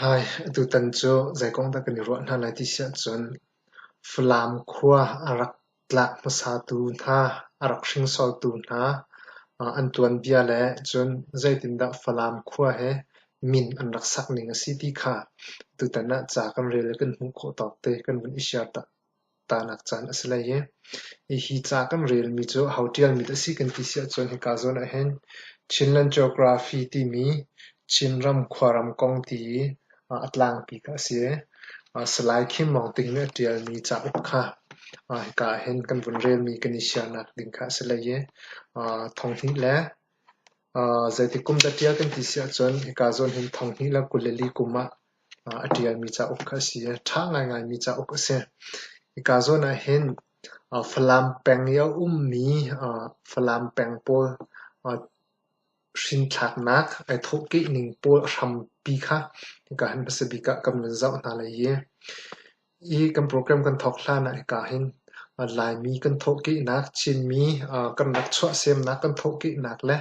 Hai, atutan cu zei kong dah kan i ruah hna lai ti si ahcun Falam khua a rak tlak hmasatu hna, a rak hringsortu hna an tuanbia le cun zeitindah Falam khua he min an rak sak ning a si ti kha tutan ah ca kan rel i kan hmuh khawh tawk te kan vun i share tanak caan a si lai i hihi ca kan relmi cu ho ṭialmi dah a si kan ti si ahcun hika zawn ah hin Chinland Geography timi Chinram khuaram kong ti i a tlangpi kha a si i Salai Khim Mawng Ting nih a ṭialmi cauk kha hika ah hin kan vun relmi kan i siarnak ding kha a si lai i thonghnih le zeitik kum dah ṭial kan ti si ahcun hika zawn hin thonghnih le 24 kum ah a ṭialmi cauk kha a si i ṭha ngaingaimi cauk a si. Hika zawn ah hin Falam peng i a ummi Falam peng pawl hrinthlaknak ai thawhkeh ning pawl a hrampi kha hika hin hmasa bik ah kan vun zoh hna lai i hi kan program kan thawk hlan ah hika hin Laimi kan thawhkehnak, Chinmi kan rak chuahsemnak kan thawhkehnak le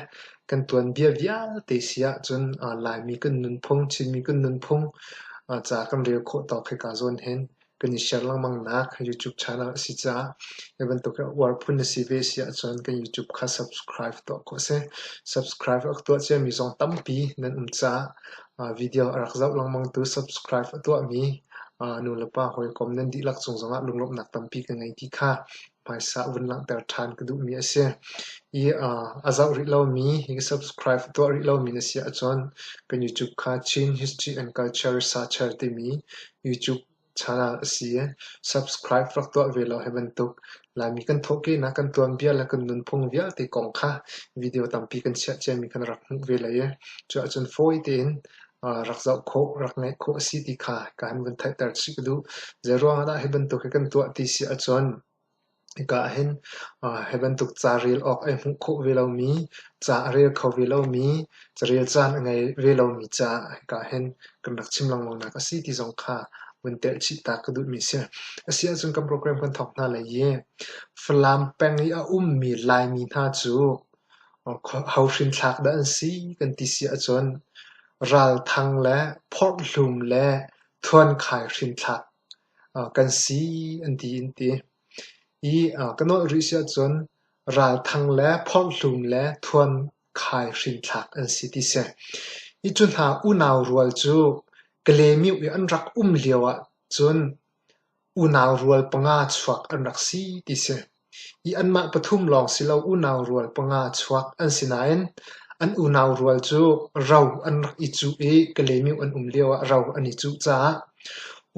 kan tuanbia vialte si ahcun Laimi kan nunphung, Chinmi kan nunphung ca kan rel khawh tawk hika zawn hin kan i share lengmang nak YouTube channel a si caah hi bantuk hi uar phun na si ve si ahcun kan YouTube kha subscribe tuah khawh a si. Subscribe a tuah ciami zong tampi nan um caah video a rak zoh lengmang tu subscribe a tuahmi nulepa hawikom nan dihlak cung zongah lunglawmhnak tampi ka ngei ti kha hmaisa vun langhter ṭhan ka duhmi a si. I a zoh rih lomi, hi subscribe tuah rih lomi na si ahcun kan YouTube kha Chin History and Culture Researcher timi YouTube channel a si i subscribe rak tuah ve law hi bantuk Laimi kan thawhkehnak kan tuanbia le kan nunphung vialte kong kha video tampi kan chiah ciami khan rak hmuh ve lai i cu ahcun fawi tein rak zoh khawh, rak ngaih khawh a si ti kha ka han vun theihter chih ka duh. Zeiruang ah dah hi bantuk hi kan tuah ti si ahcun Hika ah hin hi bantuk ca rel awk ai hmuh khawh ve lomi, ca a rel kho ve lomi, carel caan a ngei ve lomi caah hika ah hin kan rak chim lengmang nak a si ti zong kha vun telh chih ta ka duhmi a si. A si ahcun kan program kan thawk hna lai i Falam peng i a ummi Laimi hna cu ho hrinthlak dah an si kan ti si ahcun Ralthang le Phorhhlum le Thuankhai hrinthlak kan si an ti an ti. I ka nolh rih si ahcun Ralthang le Phorhhlum le Thuankhai hrinthlak an si ti si. Hi cu hna unau rual cu Kalaymyo i an rak um lio ahcun unau rual panga chuak an rak si ti si. Hi anmah pathum lawng si lo unau rual panga chuak an si nain an unau rual cu ro an rak i cuh i Kalaymyo an um lioah ro an i cuh caah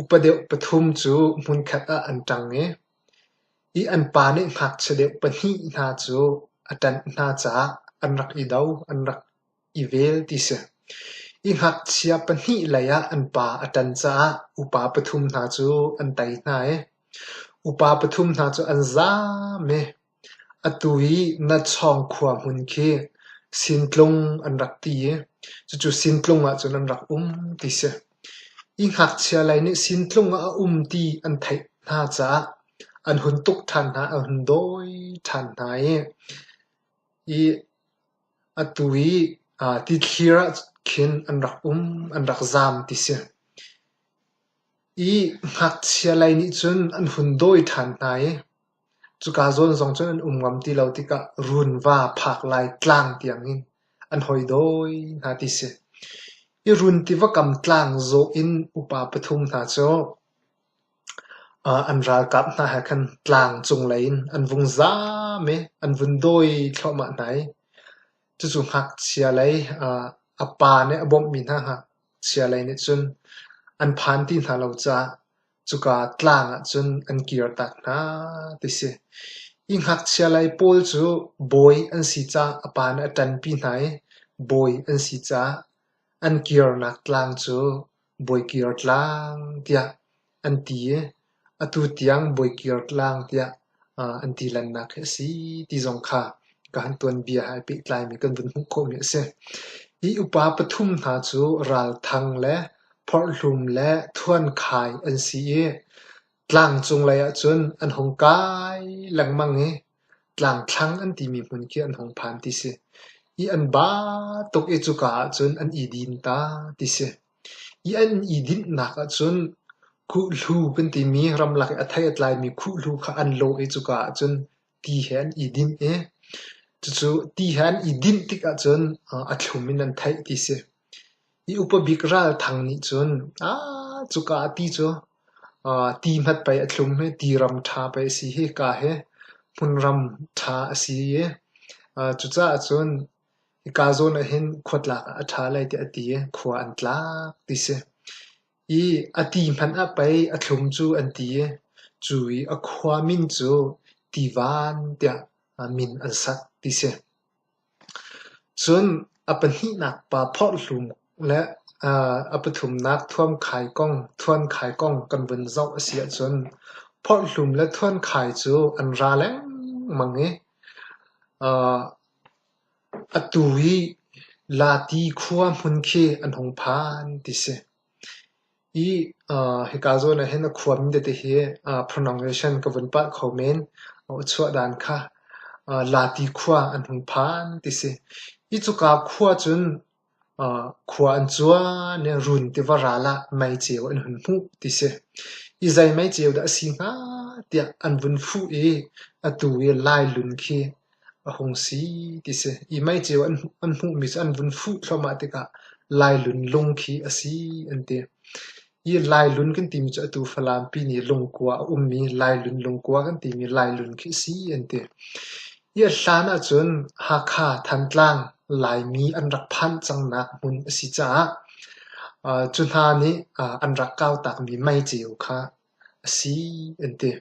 upa deuh pathum cu hmunkhat ah an ṭang i, hi an pa nih ngakchia deuh pahnih hna cu a ṭanh hna caah an rak i do, an rak i vel ti si. Hi ngakchia pahnih lei ah an pa a ṭan caah upa pathum hna cu an tei hna i upa pathum hna cu an zaam i atu i Natchawng khua hmun khi Sintlung an rak ti i cucu Sintlung ahcun an rak um ti si. Hi ngakchia lei nih Sintlung ah a um ti an theih hna caah an hun tuk ṭhan hna, an hun dawi ṭhan hna i i Atu i tithlir ah khin an rak um, an rak zaam ti si. I ngakchia lei nih cun an hun dawi ṭhan hna i cuka zawn zong cun an um ngam ti lo tikah runva phak lai tlang tiangin an hoi dawi hna ti si. I run tiva kam tlang zawh in upa pathum hna cu An ralkap hna he khan tlang cunglei in an vung zaam i an vun dawi thluahmah hna i cucu ngakchia lei a pa nih a bawmhmi hna ngakchia lei nih cun an phan ti hna lo caah cuka tlang ah cun an kirtak hna ti si. Hi ngakchia lei pawl cu bawi an si caah a pa nih a ṭanpi hna i bawi an si caah an kirnak tlang cu Bawikir tlang tiah an ti i atu tiang Bawikir tlang tiah an ti lannak hi a si ti zong kha ka han tuanbia he ai pehtlaimi kan vun hmuh khawhmi a si. Hi upa pathum hna cu Ralthang le Phorhhlum le Thuankhai an si i tlangcung lei ahcun an hung kai lengmang i tlangthlang an timi hmun khi an hung phan ti si. Hi an ba tuk i cuka ahcun an i din ta ti si. I an i dinhnak ahcun khuhlu kan timi ramlak i a thei a tlaimi khuhlu kha an lawh i cuka ahcun ti he an i dinh i cucu ti he an i dinh tik ahcun a thlum in an theih ti si. I upa bik Ral Thang nih cun aa cuka ah ti cu ti hmat pei a thlum hi ti ram ṭha pei a si hi ka hi hmunram ṭha a si i cucaah cun hika zawn ah hin khuatlak ah a ṭha lai tiah a ti i khua an tlak ti si. I a ti hmanh ah pei a thlum cu an ti i cu i a khua min cu Tivan tiah min an sak ti si. Cun a pahnihnak pa Phorhlum le a pathumnak Thuamkhai kong, Thuankhai kong kan vun zoh a si ahcun Phorhlum le Thuankhai cu an ra lengmang i atu i Lati khua hmun khi an hung phan ti si. I hika zawn ah hin a khua min tete hi pronunciation ka vun palh kho men. Aw chuah dan kha Lati khua an hung phan ti si. Hi cuka khua cun khua an cuan i Run tiva ral ah meiceu an hun hmuh ti si. Hi zei meiceu dah a si hnga tiah an vun fuh i atu i Lailun khi a hung si ti si. I meiceu an hmuhmi cu an vun fuh thluahmah tikah Lailun lung khi a si an ti. Hi Lailun kan timi cu atu Falampi nih lungkua a ummi Lailun lungkua kan timi Lailun khi a si an ti. Hi a hlan ahcun Hakha, Thantlang Laimi an rak phanh cangnak hmun a si caah cu hna nih an rak kautakmi meiceu kha a si an ti.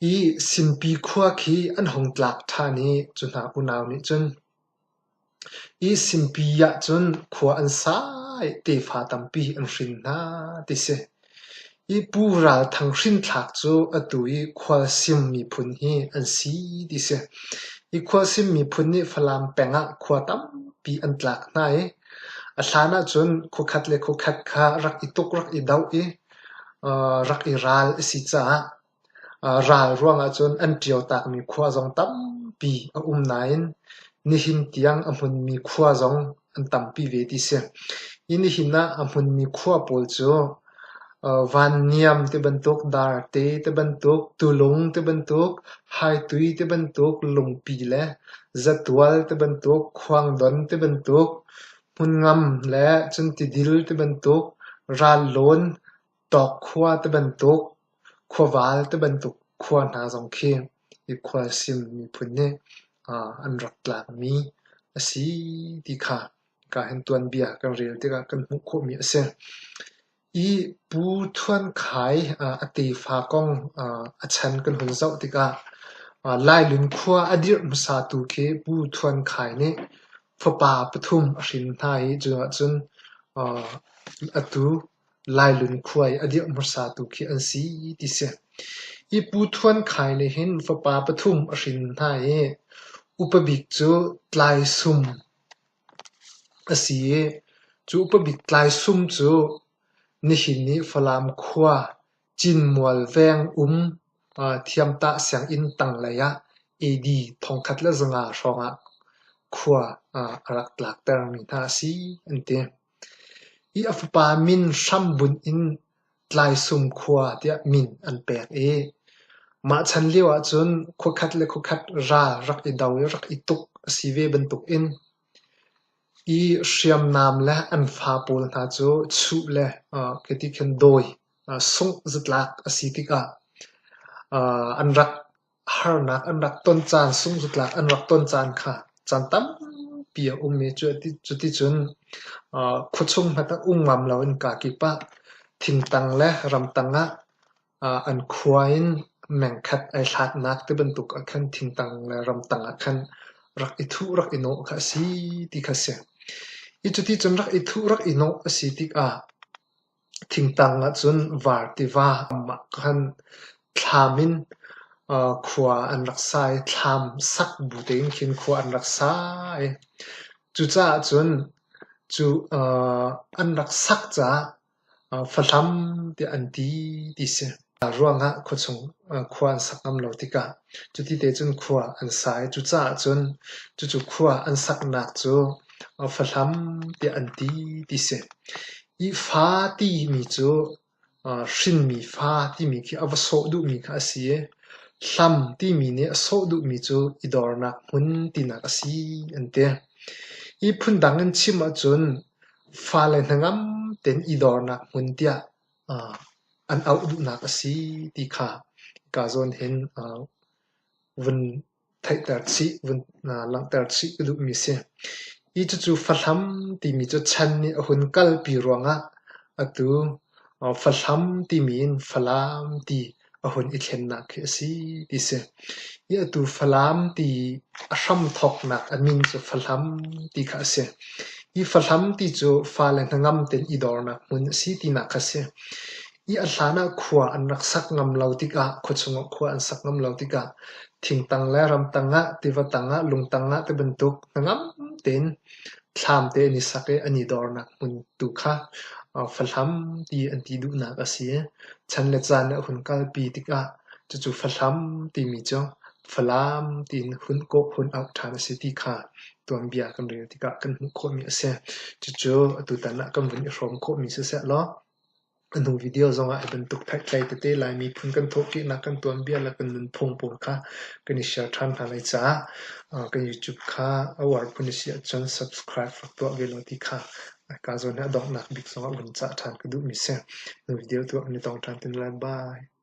Hi Simpi khua khi an hung tlak ṭhan i cu hna unau nih cun hi Simpi ahcun khua an sa i tefa tampi an hrin hna ti si. Hi Pu Ral Thang hrinthlak cu atu i Khualsim miphun hi an si ti si. Hi Khualsim miphun nih Falam peng ah khua tampi an tlak hna i a hlan ahcun khuakhat le khuakhat kha rak i tuk rak i doh i rak i ral a si caah Ral ruangah cun an ṭiotakmi khua zong tampi a um nain nihin tiang a hmunmi khua zong an tampi ve ti si. Hi nihin ah a hmunmi khua pawl cu Vanniam ti bantuk, Darte ti bantuk, Tulung ti bantuk, Haitui ti bantuk, Lungpi le Zatual ti bantuk, Khuangdon ti bantuk, Hmunngam le cun Tidil ti bantuk, Rallawn, Tawkkhua ti bantuk, khuaval ti bantuk khua hna zong khi hi khualsim miphun nih an rak tlakmi a si ti kha hika hin tuanbia kan rel tikah kan hmuh khawhmi a si. Hi Pu Thuan Khai a tefa kong a chan kan hun zoh tikah Lailun khua a dirh hmasatu khi Pu Thuan Khai nih fapa pathum a hrin hna i cu ahcun atu Lailun khua i a dirh hmasatu khi an si ti si. Hi Pu Thuan Khai nih hin fapa pathum a hrin hna i upa bik cu Tlaisum a si i cu upa bik Tlaisum cu nihin i Falam khua Cinmual veng um Thiamtah sianginn tanglei ah AD 1500 hrawngah khua a rak tlaktermi hna a si an ti. Hi a fapa min hrambunh in Tlaisum khua tiah min an pek i mah chan lio ahcun khuakhat le khuakhat ral rak i do i rak i tuk a si ve bantukin i hriamnam le an fa pawl hna cu chuh le khiti khin dawi sungh zatlak a si tikah an rak harnak an rak ton caan, sungzatlak an rak ton caan kha caan tampi a um i cuticun khuachung hmanh ah um ngam loin kakip ah thingtang le ramtang ah an khua in mengkhat ai hlatnak ti bantuk ah khan thingtang le ramtang ah khan rak i thuh rak i nawh kha a si ti kha a si. Hi cuticun rak i thuh rak i nawh a si tikah Thingtang ahcun var tiva ah khan thlam in khua an rak sa i thlam sak bu tein khin khua an rak sa i cucaah cun cu an rak sak caah Fahlam tiah an ti ti si. Ruangah khuachung khua an sak ngam lo tikah cuti te cun khua an sa i cucaah cun cucu khua an saknak cu Fahlam tiah an ti ti si. I fa timi cu hrinmi fa timi khi a va sawh duhmi kha a si i hlam timi nih a sawh duhmi cu i dornak hmun tinak a si an ti. Hi phundang in chim ahcun fale hnangam tein i dornak hmun tiah an auh duhnak a si ti kha hika zawn hin vun theihter chih, vun langhter chih ka duhmi a si. Hi cucu Fahlam timi cu chan nih a hun kalpi ruangah atu Fahlam timi in Falam ti a hun i thlennak khi a si ti si. Hi atu Falam ti a hramthawknak a min cu Fahlam ti kha a si. Hi Fahlam ti cu fale hnangam tein i dornak hmun a si tinak kha a si. Hi a hlan ah khua an rak sak ngam lo tikah, khuachung ah khua an sak ngam lo tikah thingtang le ramtang ah, tiva tang ah, lungtang ah tibantuk hnangam tein thlam te an i sak i an i dornak hmun tu kha Fahlam ti an ti duhnak a si i chan le caan nih a hun kalpi tikah cucu Fahlam timi cu Falam tiin hun kawh hun auh ṭhan a si ti kha tuanbia kan rel tikah kan hmuh khawhmi a si. Cucu atutan ah kan vun i hrawm khawhmi siseh law A hnu video zongah hi bantuk theihtlei tete Lai miphun kan thawhkehnak kan tuanbia le kan nunphung pawl kha kan i share ṭhan hna lai caah kan YouTube kha a uar phun a si ahcun subscribe rak tuah ve law ti kha ka zawn hi a donghnak bik zongah vun cah ṭhan ka duhmi si. Hnu video tu ah kan i tong ṭhan te lai. Bye.